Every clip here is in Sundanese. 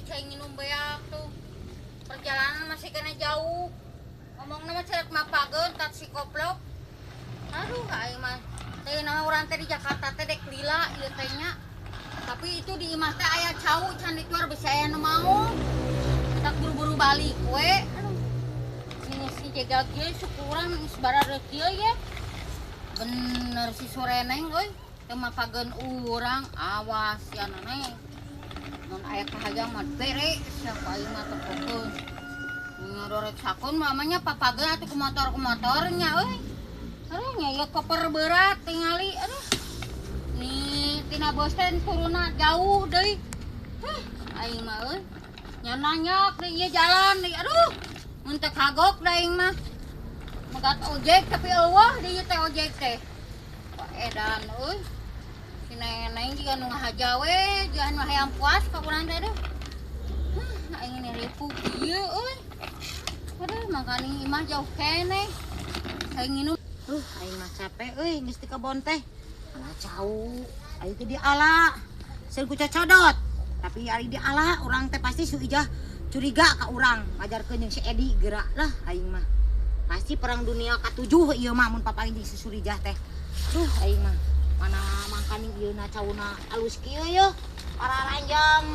Cai nginum beak tuh. Perjalanan masih kena jauh. Ngomongna mah cerek mapageun tat si koplok. Aduh, aing mah teh nama urang teh di Jakarta teh dek lila ieu teh nya. Tapi itu di imah teh aya cau can dituar, bisi aya nu mau. Tak buru-buru balik we. Aduh. Ini si jaga kieu syukuran geus barareuh kieu ye. Bener si Sureneng euy. Teu mapageun urang, awas ya Neneng. Mun aya kahayang mah bere sia ku aing mah, tempokeun. Ngadorek sakon mamanya papageun atuh ku motornya euy. Aduh, nya ieu koper berat tingali, aduh. Nih tina bos teh turunna jauh deui. Huh, aing mah euy. Nya nanyak deui ieu jalan deui, aduh. Mun teu kagok da aing mah. Megat ojek tapi euweuh di ieu teh ojek teh. Wah, edan euy. Si Neneng juga nu ngahaja we, jangan nu hayang puas ka urang teh, aduh. Huh, aing ini ripuh kieu euy. Aduh, makanya imah jauh keneh. Aing nginum. Aing mah capek euy, geus di kebon teh. Alah, cau, aing teh diala. Sieun ku cocodot. Tapi ari diala urang teh pasti su Ijah curiga ka urang, ngajarkeun jeung si Edi geura lah aing mah. Pasti perang dunia ka-7 ieu mah mun papanggih jeung si Surijah teh. Duh, aing mah mana mangkaning ieu na cauna alus kieu yeuh. Pararanjang.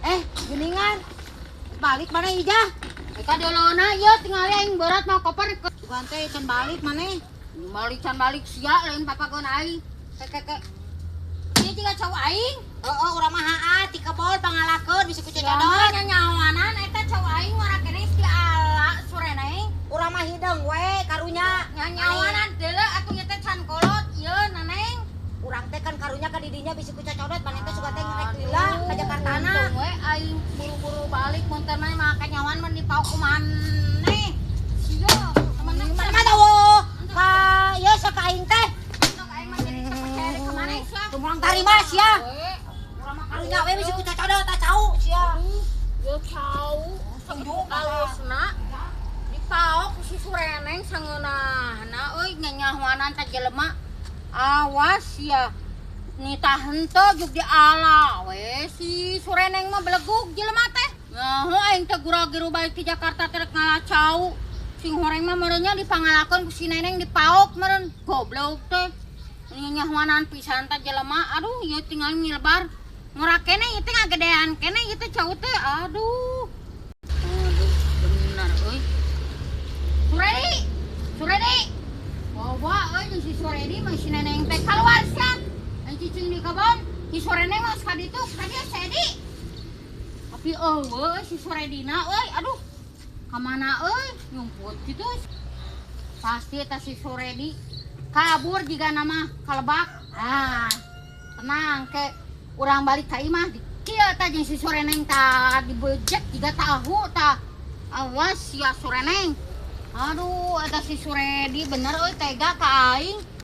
Eh, geuningan. Balik mana Ijah? Eka dolona ieu tingali aing berat mau koper ke. Bukan teh can balik maneh. Balik can balik sia, lain papageun aing. Ke ke ke. Ieu juga cau aing. Heeh, urang mah haa ti kebon pangalakeun bisa ku Sia cocodot. mah nyanyawanan eta cau aing ngora keneh si ala Sureneng. Urang mah hideung we karunya. Nyanyawanan deuleu atuh ieu teh can kolot ieu, Neneng. Urang teh kan karunya ka didinya bisa ku cocodot, maneh teh suka teh ngerek lila ka Jakartana. Untung we aing buru-buru balik, mun teh mah kanyawan mah dipaok ku maneh. Sia, temen. Mana mah tahu ka ieu sok ka aing teh. Sok aing mah jadi teu percaya ka maneh sia. Teu moal tarima sia. We. Urang mah karunya we bisa ku cocodot ta cau sia. Aduh, ye cau sakitu alusna dipaok ku si Sureneng sangeunahna euy, nyanyahoanan teh jelema. Awas ya. Nitah henteu juk diala we si Sureneng mah, belegug jelema teh. Nyaho aing teh gura-giru balik ti Jakarta teh rek ngala cau. Sing horeng mah meureun nya dipangalakeun ku si Neneng, dipaok meureun, goblok teh. Nyanyahoanan pisan teh jelema. Aduh, ieu tinggal ngilebar. Ngora keneh ieu teh, ngagedean keneh ieu teh cau teh. Aduh. Aduh, bener euy. Suredi. Suredi. Bawa euy jeung si Suredi mah, si Neneng teh keluar sia. Aing cicing di kebon, si Sureneng mah ka ditu, ka dieu si Edi. Tapi euweuh si Suredina euy, aduh. Ka mana euy? Nyumput kitu. Pasti eta si Suredi kabur jiga nama kalebak. Ah, tenang ke urang balik ka imah di kieu tah jeung si Sureneng tah, dibejek jiga tahu tah. Awas ya, Sureneng. Aduh, eta si Suredi bener euy, tega ka aing.